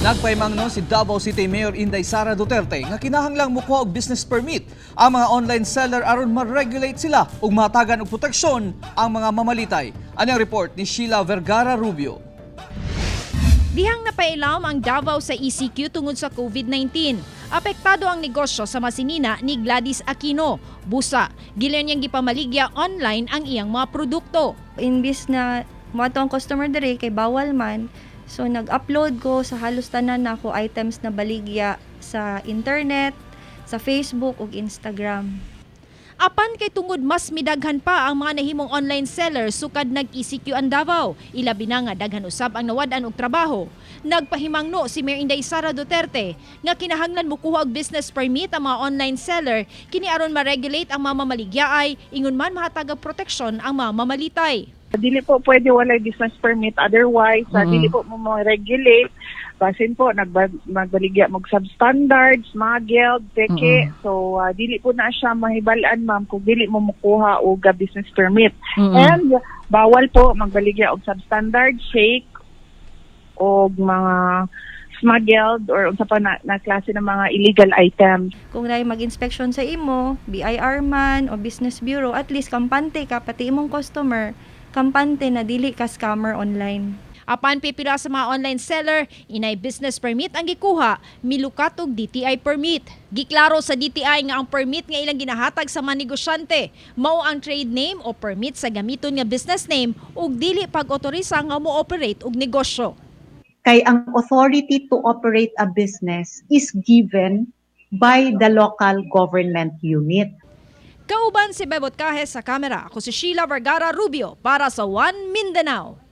Nagpahimangno si Davao City Mayor Inday Sara Duterte nga kinahanglang mukuha og business permit ang mga online seller aron ma-regulate sila ug matagan og proteksyon ang mga mamalitay. Ani ang report ni Sheila Vergara Rubio. Dihang napailawom ang Davao sa ECQ tungod sa COVID-19. Apektado ang negosyo sa masinina ni Gladys Aquino. Busa, gilayon niyang gipamaligya online ang iyang mga produkto. Imbis na moadto ang customer diri kay bawal man, so nag-upload ko sa halos tanan na ako items na baligya sa internet, sa Facebook ug Instagram. Apan kay tungod mas midaghan pa ang mga nahimong online seller sukad nag-ECQ ang Davao. Ilabi na nga daghan usab ang nawad-an og trabaho. Nagpahimangno si Mayor Inday Sara Duterte nga kinahanglan mokuha og business permit ang mga online seller kini aron ma-regulate ang mga mamaligyaay, ingon man mahatag og proteksyon ang mga mamalitay. Dili po pwede walay business permit, otherwise dili po mo ma-regulate, basin po magbaligya mo substandard, smuggled, peke. So dili po na siya mahibal-an, ma'am, kung dili mo mukuha og business permit. And bawal po magbaligya og substandard, fake og mga smuggled or unsa pa na klase ng mga illegal items. Kung naay mag-inspection sa imo, BIR man o Business Bureau, at least kampante ka, pati imong customer, kampante na dili ka scammer online. Apan pipila sa mga online seller, inay business permit ang gikuha, milukat og DTI permit. Giklaro sa DTI nga ang permit nga ilang ginahatag sa mga negosyante, mao ang trade name o permit sa gamiton nga business name ug dili pag-otorisa nga mo-operate og negosyo. Kay ang authority to operate a business is given by the local government unit. Kauban si Bebot Cajes sa kamera. Ako si Sheila Vergara Rubio para sa One Mindanao.